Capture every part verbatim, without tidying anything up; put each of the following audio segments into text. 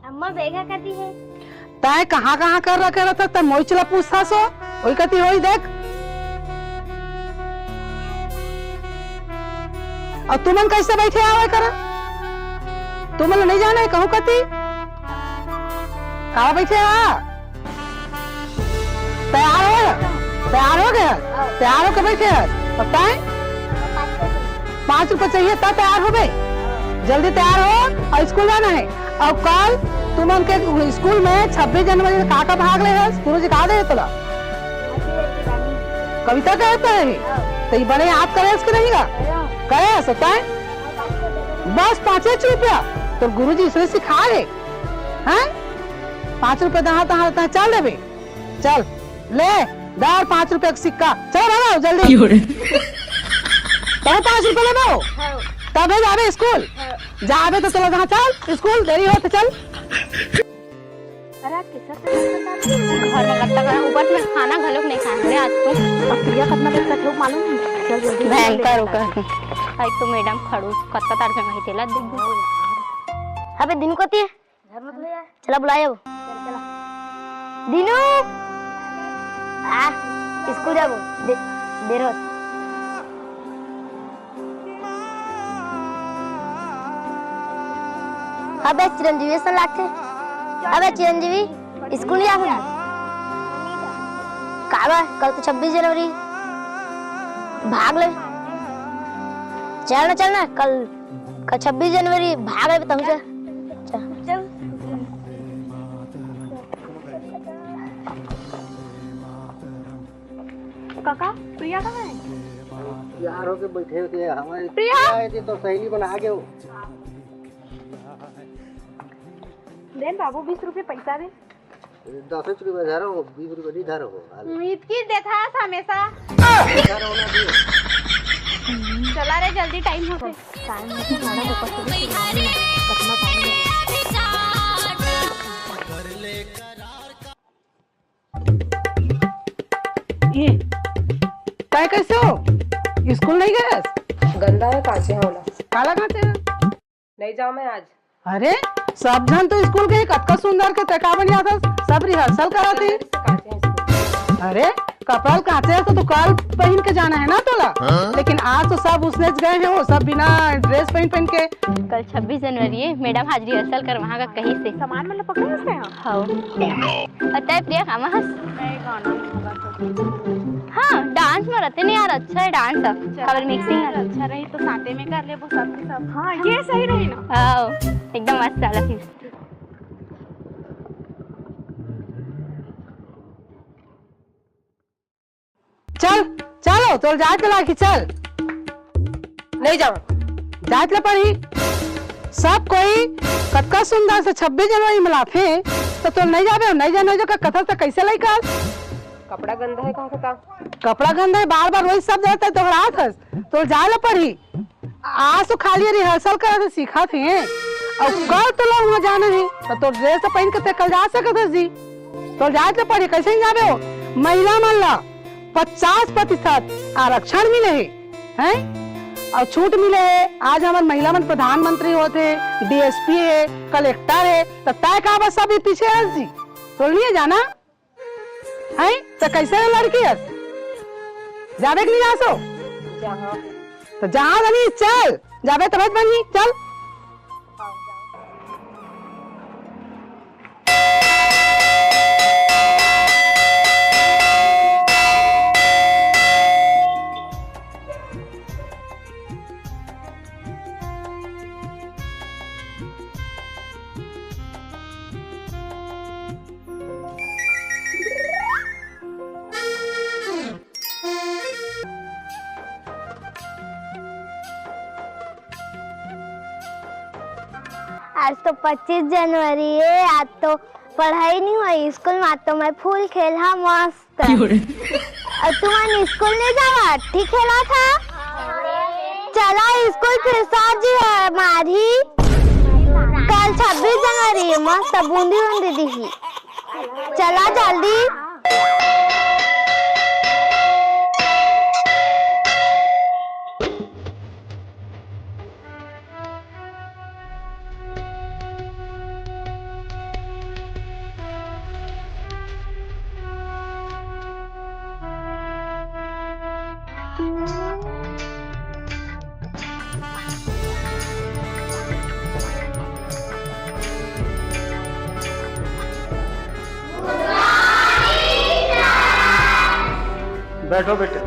अम्मा, bag ह कति हे? तैं कहाँ कहाँ कर रखे रहत हस, तैं मोइच ला पूछथस ओ? ओही कति होही देख। अउ तुमन कइसे बइठे हव ए करा? तुमन ला नइ जाने कहूँ कति? कहाँ बइठे हव? तैयार हो? तैयार हो गे? तैयार होके बइठे हस? अउ तैं? पाँच रुपया चाहिए तब तैयार होबे? जल्दी तैयार हो अउ स्कूल जाना हे। अउ कल तुमन के स्कूल में छब्बीस जनवरी में का का भाग ले हस? गुरुजी का दे हे तोला? कविता कहत हे? त ये बने याद करे हस कि नहीं गा? करे हस, अउ तैं? बस पाँचे रुपया? तोर गुरुजी इसने सिखाए हे, हैं? पाँच रुपया दहा तहा रहता है, चल देबे। चल, ले, दर पाँच रुपया के सिक्का। चल, भागो, जल्दी। क्यों रे? तब पाँच रुपया लेबो? हाँ। तबे जाबे स्कूल? हाँ। जाबे तो चलो, जहाँ चल, स्कूल, देरी होत, चल। अरे, आज कैसा घर में कब तक ऊपर से खाना घलोक नहीं खाए रे आज तो। अब प्रिया कितना देर बैठे हो मालूम है? चल, जल्दी भयंकर ओकर। आज तो मैडम खड़ूस कतका तार जगह तेला देख। अबे, दिन को ती घर में तो यार। चला बुलाए अब। चल, चला। दीनू! आ, स्कूल जाबो। दे-, देर होत। अबे चिरंजीवी असन लागथे। अबे चिरंजीवी, स्कूल नइ जाबो? काबर? कल तो छब्बीस जनवरी। भाग ले। चल ना, चल ना, कल, कल छब्बीस जनवरी, भाग ले, बताऊँ चल। चल। चल। काका, प्रिया कहाँ है? तैयार होके बैठे होते हैं, हमारे प्रिया? प्रिया है जी, तो सहेली बना के हो। दे न बाबू, बीस रुपये पैसा दे। दस रुपये धरो, बीस रुपये नहीं धरो। इतकी देथस हमेशा। धरो ना दियो। चला रे, जल्दी टाइम होथे। टाइम होथे, मैडम ऊपर से भी सुनाई नहीं, कितना टाइम है। ये, तैं कइसे हो? स्कूल नइ गेस? गंदा हे, कांचे हे ओला। काला कांचे हे? नइ जांव मैं आज। अरे, सब झन तो स्कूल गे हे, कतका सुंदर के तैं का बनिया था, सब rehearsal करत हे। कांचे हे स्कूल। अरे, कपड़ा ल कांचे हे तो तैं कल पहिन के जाना हे ना तोला। हाँ? लेकिन आज तो सब उसने गए हे, वो सब बिना dress पहिन पहिन के। कल छब्बीस जनवरी हे, मैडम आज rehearsal करवाहूं कहिस हे। सामान मन ल पकड़े हस तैं? हाँ। पता हे प्रिया, कामा हस? मैं गाना गाना। हाँ, dance में रहते नहीं यार, अच्छा हे dance। चल, अगर mixing यार, है। अच्छा रही तो साथे में कर लेबो सब के सब। हाँ, ये सही रही ना। हाँ, एकदम मस्त चाला फिर। चल, चलो, तोर जाए के लागी, चल। नइ जांव। जाए के ला पड़ही। सब कोई कतका सुंदर से छब्बीस जनवरी मनाथे, त तोर नइ जाबे, नइ जाना जो का कथा त कइसे लइका? कपड़ा गंदा हे, का पता? कपड़ा गंदा हे, बार-बार वही सब जाता है, दोहरात हस। तोर जाए ला पड़ही। आज तो खाली rehearsal करत हे, सीखत हे। अउ कल तोला उहाँ जाना हे, त तोर dress तो पहिन के तैं कल जा सकत हस जी। तोर जाए के पड़ही, कइसे नइ जाबे हो? महिला मन ला पचास प्रतिशत आरक्षण मिले हे, हैं? अउ छूट मिले हे। आज हमर महिला मन प्रधानमंत्री होत हे, DSP हे, collector हे, त तैं काबर सब ये पीछे हस जी? तोर नइ हे जाना? हैं? त कइसे लड़की हस? जाबे कि नइ जासो? जहाँ। त जहाँ बनी, चल। जाबे तभे त बनही, चल। आज तो पच्चीस जनवरी हे, आज तो पढ़ाई नइ होही स्कूल में, आज तो मैं फूल खेलहूं मस्त। क्यों रे? अउ तुमन स्कूल नइ जावव, ठीक खेलथव? चला स्कूल फिर सर जी ह मारही। कल छब्बीस जनवरी, मस्त बूंदी उंदी दिही। चला जल्दी। बैठो बेटे।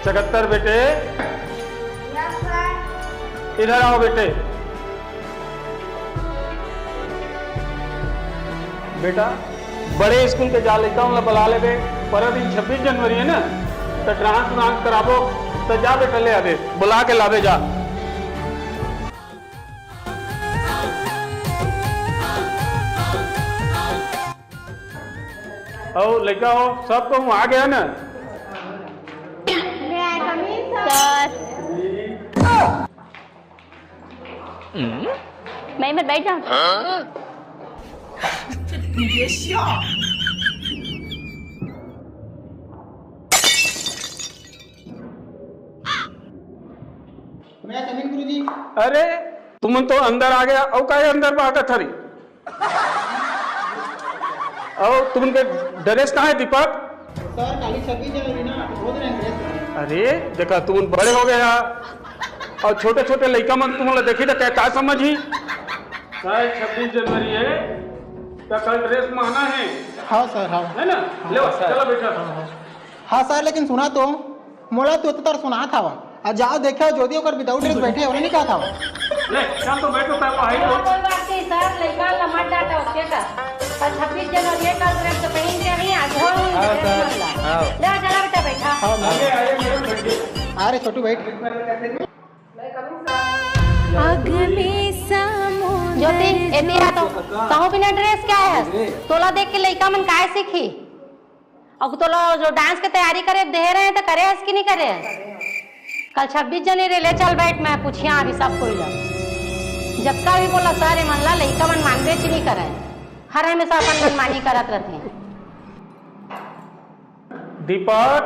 चकत्तर बेटे, इधर आओ बेटे। बेटा, बड़े स्कूल के जा लइका मन ला बला लेबे, पर दिन छब्बीस जनवरी है ना, त डांस वांस कराबो, त जा बेटा ले आबे, बुला के लाबे जा। अउ लइका हो, सब कहूँ आ गया ना? सर। मैं इधर बैठ जाऊँ? मैं समीर गुरुजी। अरे, तुमन तो अंदर आ गया, अउ काहे अंदर भागत हरी? अउ तुमन के ड्रेस कहाँ है दीपक? सर, काली छब्बीस जनवरी ना, बहुत रंग ड्रेस। अरे, देखा, तुमन बड़े हो गया, अउ छोटे-छोटे लइका मन तुमन ला देखी त का, का समझही? काहे छब्बीस जनवरी है, त कल ड्रेस महना है। हाँ सर, हाँ। है ना? हाँ, ले, सर। चला बेटा। हाँ, हाँ। हाँ सर, लेकिन सुना तो, मोला तो उतर सुनात हवा। आ जाओ देखो, जोदी ओकर without dress बैठे हे, ओला नहीं कहत हवा। ले, चल तो बैठ तो, पैर पहाई तो। कोई बात नहीं सर, लइका ला मत डांटो, ओके का? पर छब्बीस जनवरी है, कल dress तो पहन के नहीं, आज हो हाँ, dress सर। बदला। हाँ। ले, चला बेटा, बैठा। हाँ, मैम। आगे, आगे, मैडम, बैठिए। आ रे छोटू, बैठ। अग्नि समुद्र ज्योति, एती आ तो। कहूँ बिना ड्रेस के आए हस? तोला देख के लइका मन काय सीखी? अउ तोला जो डांस के तैयारी करे देहे रहे, त करे हस कि नहीं करे हस? कल छब्बीस जनवरी रे, ले चल बैठ, मैं पूछिया अभी सब कोई ला। जतका भी बोला सर, ए मन ला लइका मन मानबे च नहीं करे, हर हमेशा अपन मनमानी करत रहते हैं। दीपक,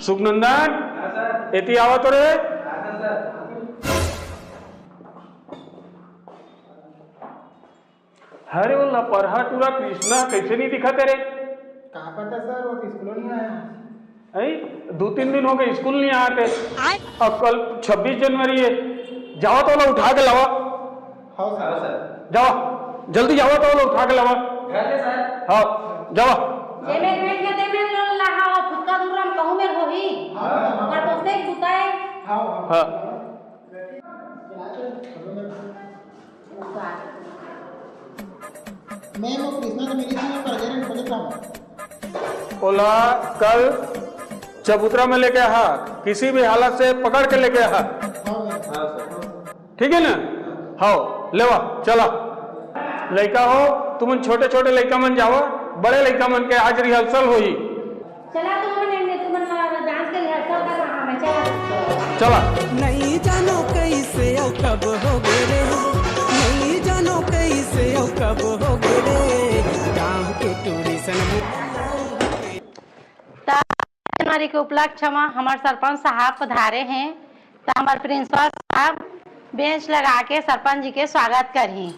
सुखनंदन, एती आवा तो रे। अरे, वो लपरहा टूरा कृष्णा कैसे नहीं दिखत है रे? का पता सर, वो तो स्कूलों नहीं आया। अई, दू तीन दिन हो गए स्कूल नहीं आते। अब कल छब्बीस जनवरी है, जावा तो ओला उठा के लावा। हाँ सर। जावा, जल्दी जावा तो ओला उठा के लावा। घर ले सर। हाँ, जावा। जे में बैठ के दे में लोन ला, हाँ, फुटका दूर राम कहूँ में होही। हाँ। पर दोस्ते की बुताए। हाँ, हाँ। हाँ। मैं वो कृष्णा से मिली थी, मैं पर जरा बजे था। ओला कल चबूतरा में लेके आ, किसी भी हालत से पकड़ के लेके आ। हाँ, सर। ठीक है ना? हाँ, लेवा, चला। लइका हो, तुमन छोटे-छोटे लइका मन जावा, बड़े लइका मन के आज rehearsal होही। चला, तुमन, तुमन dance के rehearsal कर रहा, मैं चला। चला। नहीं जानो कैसे अउ कब हो गे रे, नहीं जानो कैसे अउ कब हो गे रे, गाँव के टूरी सन। त जनवरी के उपलक्ष्य म हमर सरपंच साहब पधारे हैं, त हमर प्रिंसिपल साहब बेंच लगा के सरपंच जी के स्वागत करही।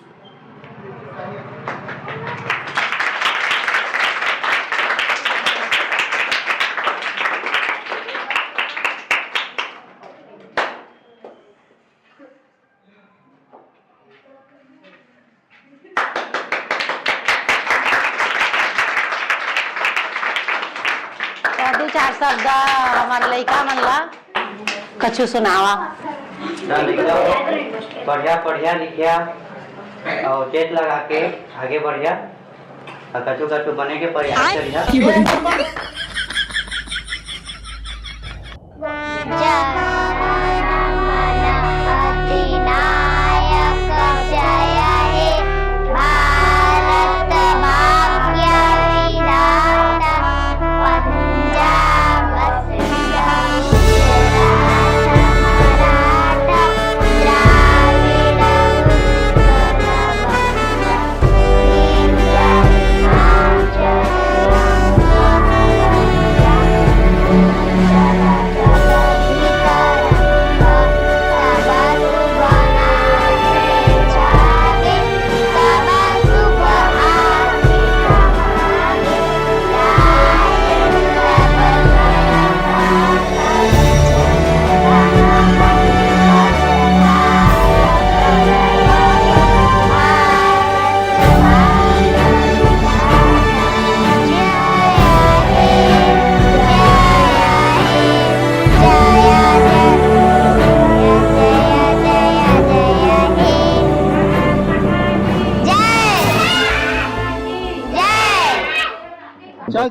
त दू चार शब्द हमर लइका मन ला कछु सुनावा। ना, लइका हो, बढ़िया पढ़िया लिखिया अउ चेत लगा के आगे बढ़िया। आ कछु कछु बने के प्रयास करिहा। जय हे भारत भाग्य विधाता, पंजाब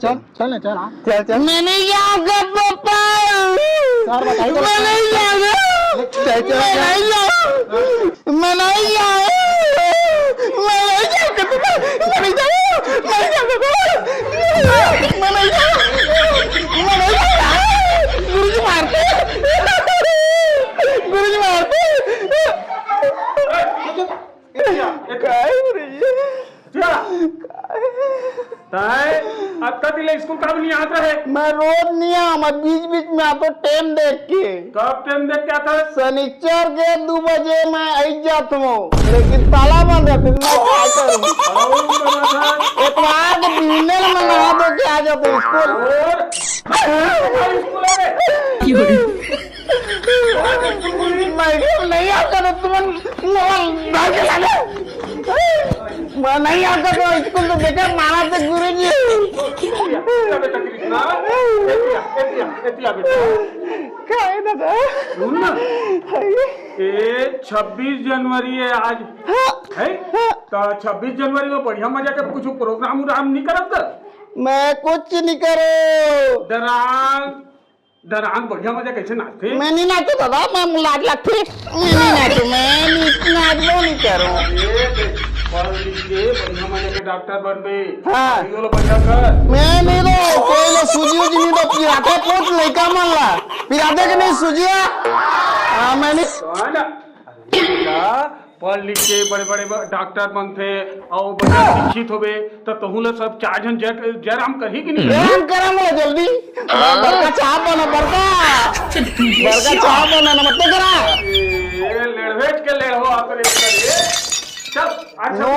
चल, चल ना, चल, हाँ। चल, चल। मैं नहीं जाऊंगा पापा। सर, बताइए तो। मैं नहीं जाऊंगा। चल, चल, मैं चल। नहीं जाऊंगा। मैं नहीं जाऊंगा। मैं नहीं जाऊंगा। मैं नहीं जाऊंगा। मैं नहीं जाऊंगा। मैं नहीं जाऊंगा। मैं नहीं जाऊंगा। गुरुजी मारते। गुरुजी मारते। काय हो रही है? अच्छा। काय? तय अतका दिन ले स्कूल काबर नहीं आत रहे? मैं रोज नहीं आऊं, मैं बीच बीच में आतो टाइम देख के। कब टाइम देख के आता है? शनिचर के दू बजे मैं आई जात हूँ, लेकिन ताला बंद रहते, मैं क्या करूँ? और बड़ा था। एतवार के दिन में मैं नहा धो के आ जाता हूँ स्कूल। और? स्कूल है? मैं नहीं आता तो तुम मोबाइल भाग के लाने। मैं नहीं आता तो स्कूल तो बेकार मारा थे गुरुजी। एतिया, एतिया बेटा कृष्णा, एतिया, एतिया, एतिया बेटा। काय दादा? सुन ना। हाय। ए, छब्बीस जनवरी है आज, हाँ। है? हाँ। तो छब्बीस जनवरी में बढ़िया मजा के कुछ प्रोग्राम उग्राम नहीं करत का? मैं कुछ नहीं करो। डरांग डरांग बढ़िया मजा कैसे नाचते? मैं नहीं नाचू दादा, मैं लाज लगती। मैं नहीं नाचू, मैं नहीं नाचबो नहीं करूँ। अरे देख, पढ़ लिख के बढ़िया मजा के डॉक्टर बनबे। हाँ। ये वाला बढ़िया कर। मैं नहीं दो, कोई ला सूजी उजी नहीं दो, पिराते पूछ लइका मन ला। पिराते के नहीं सूजिया? हाँ, मैं नहीं। तो है ना? अरे बेटा, पढ़ लिख के बड़े बड़े ब-, डॉक्टर बनथे अउ बढ़िया शिक्षित होबे, त तहूँ ला सब चार झन जय, जयराम करही कि नहीं? जयराम करम ला जल्दी। बड़का चाप बना, बड़का। बड़का चाप बना, नमस्ते करा। ए, लेड़वेच के लेड़हो आप रे, ए। चल, अच्छा। नो,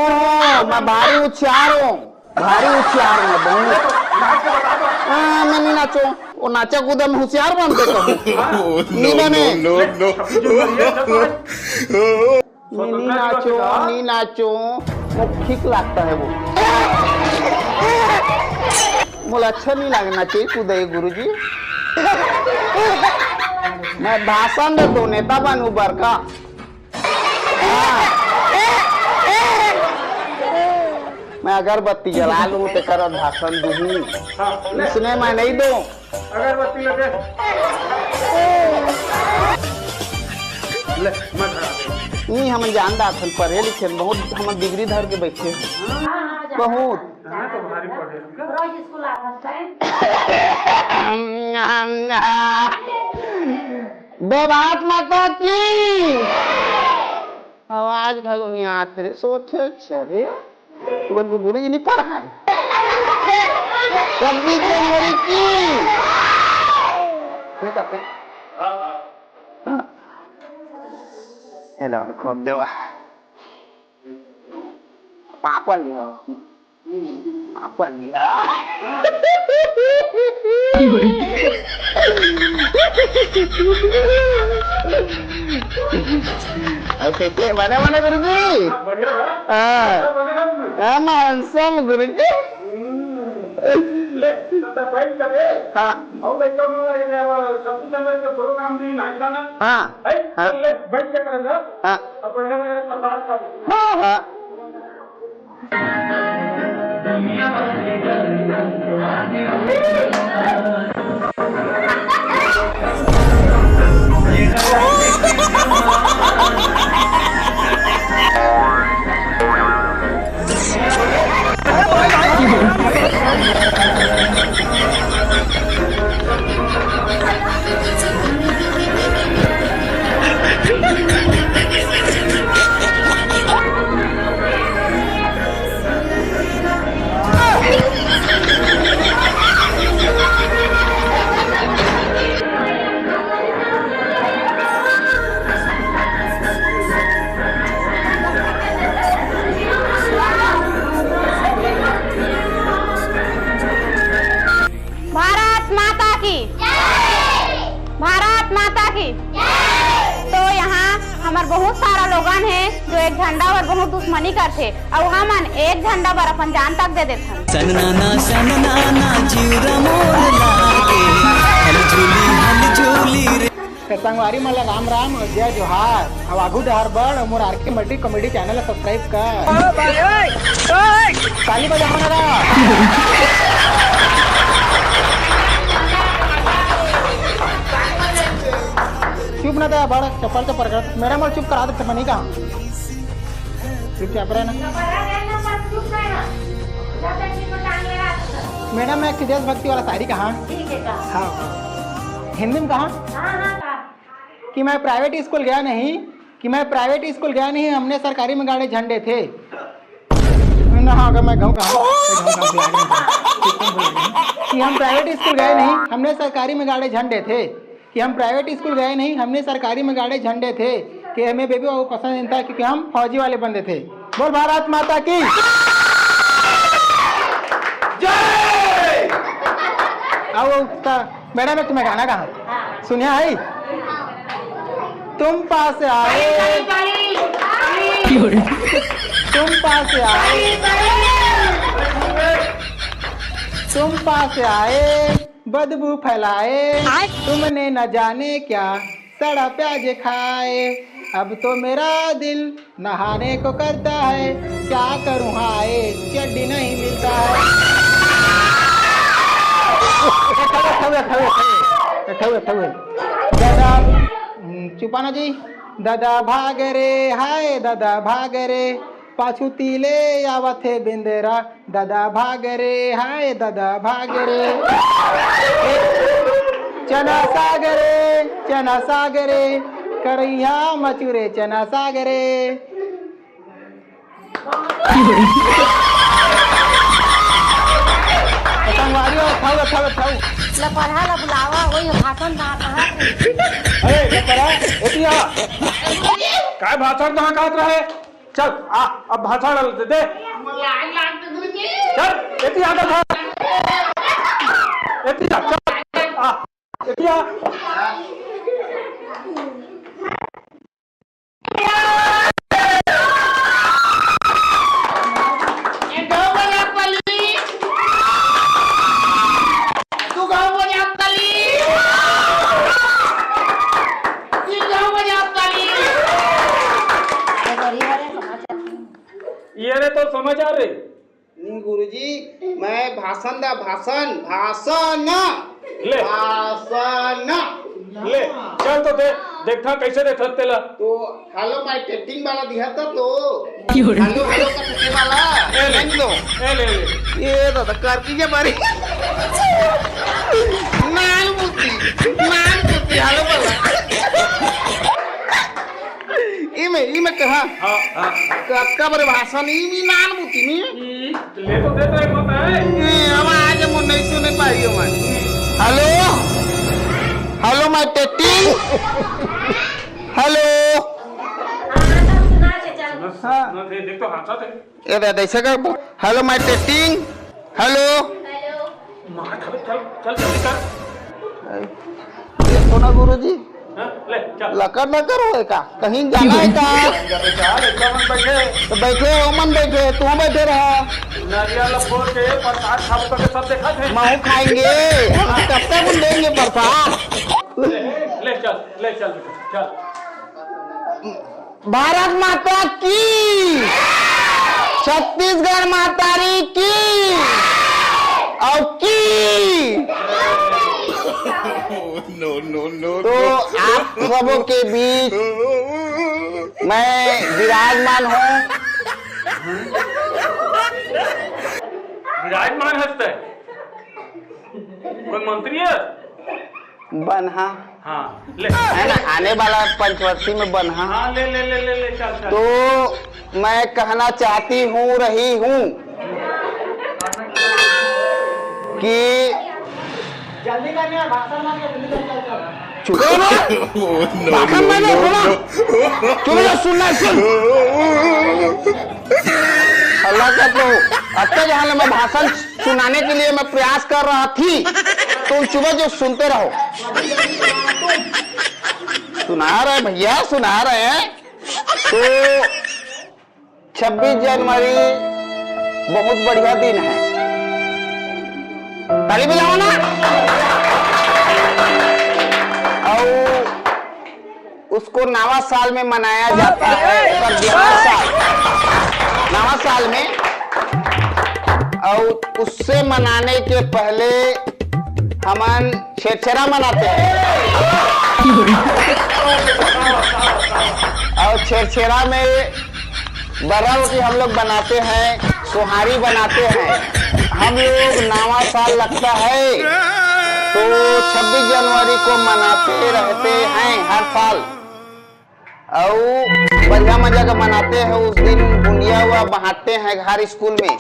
मैं भारी होशियार हूँ। भारी होशियार हूँ मैं, बहुत। नाच के बता दो। हाँ, मैं नहीं नाचो। वो नाचा कूदा में होशियार बनते कहूँ। हाँ। नहीं बने। नो, नो, नो। छब्बीस जनवरी है, जब आज मैं नहीं स्वतंत्रता दिवस नाचो, का। नहीं नाचो। वो ठीक लगता है वो। मोला अच्छा नहीं लगना चाहिए कूदे गुरुजी। मैं भाषण दे दो, नेता बनू बड़का। मैं अगरबत्ती जला लूं, तेकर बाद भाषण दूं। हाँ, ले। इसने मैं नहीं दूं। अगरबत्ती ले दे। ले, मैं धरा दे। नहीं, हम जानदार हन, पढ़े लिखे हन, बहुत हम डिग्री धर के बैठे हन। हाँ, बहुत। हाँ, तो भारी पढ़े लिखे। रोज स्कूल आना चाहिए। देवभारत माता की। आवाज घलो नहीं आत रे, सोचे चले। तुमन को गुरु जी नहीं पढ़ाए। छब्बीस जनवरी की। ठीक है, ठीक। हाँ। हेलो, खूब देवा। पापा लिया। पापा लिया। अब कैसे बने, बने गुरुजी? हाँ। हाँ, मैं handsome गुरुजी। हाँ। हाँ। हाँ। हाँ, हाँ। भारत माता की। भारत माता की। तो यहाँ हमर बहुत सारा लोगन हे जो एक झंडा बर बहुत दुश्मनी करथे, अउ हमन एक झंडा बर अपन जान तक दे देथन। सननाना सननाना जिउरा मोर लागे, हलझुली हलझुली रे। त संगवारी मन ला राम राम, जय जोहार। अब आगू डहर बढ़, मोर आर के मल्टी कॉमेडी चैनल ला subscribe कर। ओ भाई, ओए, ओए। ताली बजाओ ना रा। बड़ चप्पल चप्पल करत, मैडम, मोला चुप करा दे, मनी कहाँ? चुपचाप रह ना। मैडम, एक देशभक्ति वाला शायरी कहाँ? ठीक है, कहा। हाँ, हिंदी में कहा कि मैं प्राइवेट स्कूल गया नहीं, कि मैं प्राइवेट स्कूल गया नहीं, हमने सरकारी में गाड़े झंडे थे। ना, हाँ, अगर मैं गाँव का हूँ, तो गाँव का हूँ, कि हम प्राइवेट स्कूल गए नहीं, हमने सरकारी में गाड़े झंडे थे, कि हम प्राइवेट स्कूल गए नहीं, हमने सरकारी में गाड़े झंडे थे, कि हमें बेबी बाबू पसंद नहीं था, क्योंकि हम फौजी वाले बंदे थे। बोल भारत माता की। जय। अब वो उसका, मैडम, मैं तुम्हें गाना कहा सुनिया है? तुम पास आए, तुम पास आए, तुम पास आए, बदबू फैलाए। तुमने न जाने क्या सड़ा प्याज खाए। अब तो मेरा दिल नहाने को करता है, क्या करूँ हाय, चड्डी नहीं मिलता है। ए, ठहरो, ठहरो, ठहरो, ठहरो, ठहरो, ठहरो। दादा, हम्म, चुपाना जी। दादा भाग रे, हाय दादा भाग रे, पाछू तीले आवत हे बेंदरा। दादा भाग रे, हाय दादा भाग रे। चना साग रे, चना साग रे, करैया मचुरे चना साग रे। संगवारी हो, खाओ, खाओ, खाओ। लपरहा ला बुलावा, वही भाषण ना कहा। अरे, लपरहा, एती आ। काय भाषण ना कहत रहे? चल, आ, अब भाषण दे दे। चल, एती आ, भाषण। एती आ, चल, आ, एती आ। ये रे तो समाचार रे। नहीं गुरुजी, मैं भाषण दा, भाषण, भाषण। ले। भाषण। ले, चल तो दे, देखा कैसे देथस तेला। तो hello my testing वाला दिहा था तो। क्यों रे? Hello, hello का टुके वाला। ए ले। नहीं दो। ए ले, ले। ये दादा, कर की के बारी। नान बुद्धि, नान बुद्धि, hello वाला। इमे, इमे कहा? हाँ, हाँ। कतका बड़े भाषण, इमे नान बुद्धि में। ई, ले तो दे तो एक बात है। ए, अब आज हम नहीं सुने पाई हमारे। Hello, hello my testing, hello। हाँ, हाँ, हाँ, हाँ। सुना थे, देख तो हाँसत हे। ये दे, ऐसे कर, hello my testing, hello। मार खाबे, चल, चल, जल्दी कर। ये सोना गुरुजी। हाँ, ले, चल। लकर लकर होए का? कहीं जाना है का? चल, एकदम बैठे। तो बैठे, ओमन बैठे, तू बैठे रहा। नारियल फोड़ के प्रसाद खाबो करके सब देखा थे। महू खाएंगे। कब तक हम देंगे प्रसाद? ले, ले, चल, ले, चल बेटा, चल। भारत माता की, छत्तीसगढ़ मातारी की, और की। No, no, no, तो no। आप सबों के बीच मैं विराजमान हूँ। विराजमान हस तैं? कोई मंत्री है? बनहा। हाँ, ले। है ना, आने वाला पंचवर्षी में बनहा। हाँ, ले, ले, ले, ले, ले, चल, चल। तो मैं कहना चाहती हूँ, रही हूँ कि जल्दी करने यार, भाषण मत कर, जल्दी कर, चल, चल। चुप। Oh, no, भाषण no, मैंने no, सुना। No। चुप रहो, सुनना है, सुन। अल्लाह का तो अत्ते जहाँ ले मैं भाषण सुनाने के लिए मैं प्रयास कर रहा थी, तुम चुप जो सुनते रहो। सुना रहे भैया, सुना रहे हैं। तो छब्बीस जनवरी बहुत बढ़िया दिन है, ताली बजाओ ना। और उसको नवा साल में मनाया जाता है, पर नवा साल, नवा साल में, और उससे मनाने के पहले हमन छेरछेरा मनाते हैं। और छेरछेरा में बरल की हम लोग बनाते हैं, सोहारी बनाते हैं। हम लोग नवा साल लगता है तो छब्बीस जनवरी को मनाते रहते हैं हर साल। और बढ़िया मजा का मनाते हैं उस दिन। बुंदिया हुआ बांटते हैं हर स्कूल में।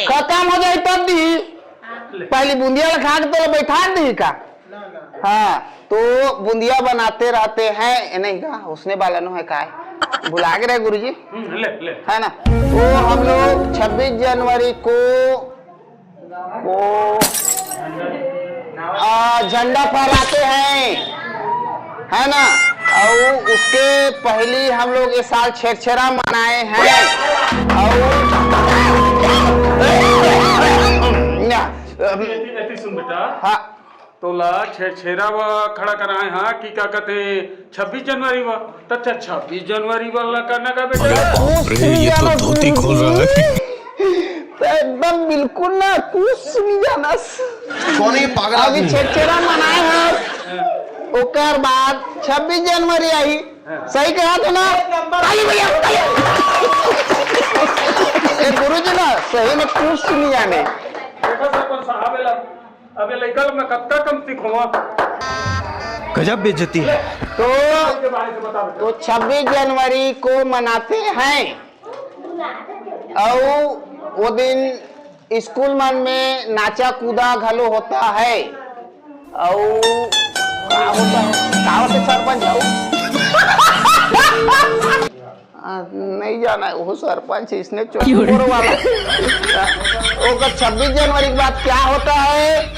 खत्म हो जाए तब दी। पहली बुंदिया ला खा के तो बैठा दी का। हाँ, तो बुंदिया बनाते रहते हैं। ए, नहीं का, उसने वाला नो है का है? भुला गए रहे गुरुजी। हम्म, ले, ले। है ना? तो हम लोग छब्बीस जनवरी को, को आ, झंडा फहराते हैं, है ना? और उसके पहली हम लोग इस साल छेरछेरा मनाए हैं। और ना, अभी एती, एती सुन बेटा। हाँ। तोला छेरछेरा वा खड़ा कराए हाँ कि का कहते छब्बीस जनवरी वा? त अच्छा, छब्बीस जनवरी वाला करना का बेटा? अरे बाप रे, ये तो धोती खोल रहा है। तो एकदम बिल्कुल ना, कुछ नहीं जाना। कौन है ये पागल अभी आदमी? छेरछेरा मनाए हैं, ओकर बाद छब्बीस जनवरी आई। हाँ। सही कहा तो ना? ताली बजाओ, ताली। ए गुरुजी ना, सही में कुछ नहीं जाने। देखो सरपंच साहब, एला अब ये लइका लोग में कतका कम सीखों। गजब बेइज्जती है। तो, के बारे से बता बेटा। तो छब्बीस जनवरी को मनाते हैं और वो दिन स्कूल मन में नाचा कूदा घलो होता है। और का होता है? का होते सरपंच हो? आ, नहीं जाना है, वो सरपंच इसने चोर वाला। ओकर छब्बीस जनवरी के बाद क्या होता है?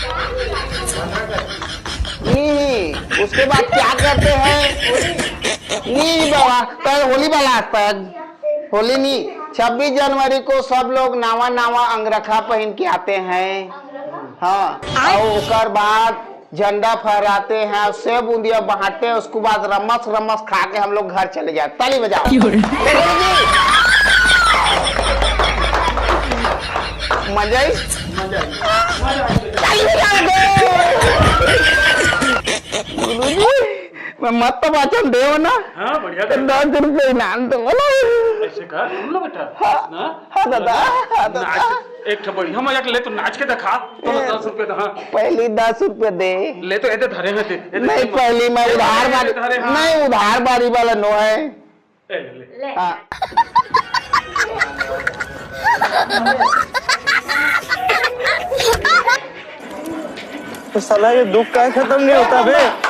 नहीं, उसके बाद क्या करते हैं? नहीं बाबा, कल होली वाला आता है। होली नहीं, छब्बीस जनवरी को सब लोग नावा नावा अंगरखा पहन के आते हैं। हाँ, और ओकर बाद झंडा फहराते हैं, सेव बूंदिया बांटते हैं, उसके बाद रमस रमस खा के हम लोग घर चले जाते। ताली बजाओ। क्यों रे? देखो जी। मजा आई? ताली बजाओ। गुरुजी, मैं मत तो वाचन देव ना। हाँ, बढ़िया तो दे। दस रुपये इनाम दो ना। ऐसे कर, सुन लो बेटा। हाँ, ना? हाँ दादा, हाँ दादा। नाच, एक ठो बढ़िया मजा ले, तो नाच के दिखा। तो ए, दस रुपये तो, हाँ। पहली दस रुपये दे। ले तो एदे धरे हैं ते, एदे नहीं, धरे पहली मैं ए, उधार ए, बारी, धरे, हाँ। नहीं, उधार बारी वाला नो है। ए, ले, ले। ले। हाँ। तो साला ये दुख का खत्म नहीं होता बे।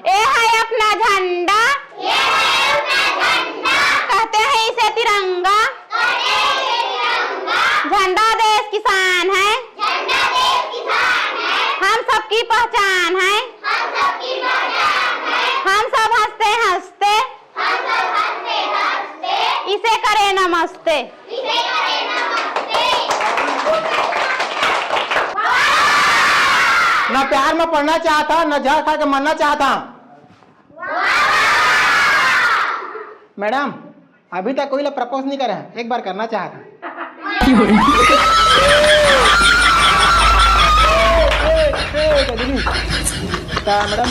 ए है अपना झंडा। ये है अपना झंडा। कहते हैं इसे तिरंगा। कहते हैं इसे तिरंगा। झंडा देश की शान है। झंडा देश की शान है। हम सबकी पहचान है। हम सबकी पहचान है। हम सब हंसते हंसते। हम सब हंसते हंसते। इसे करें नमस्ते। ना प्यार में पढ़ना चाहता, ना जहर खा के मरना चाहता। मैडम, अभी तक कोई ला प्रपोज नहीं करे हैं, एक बार करना चाहता। तो मैडम,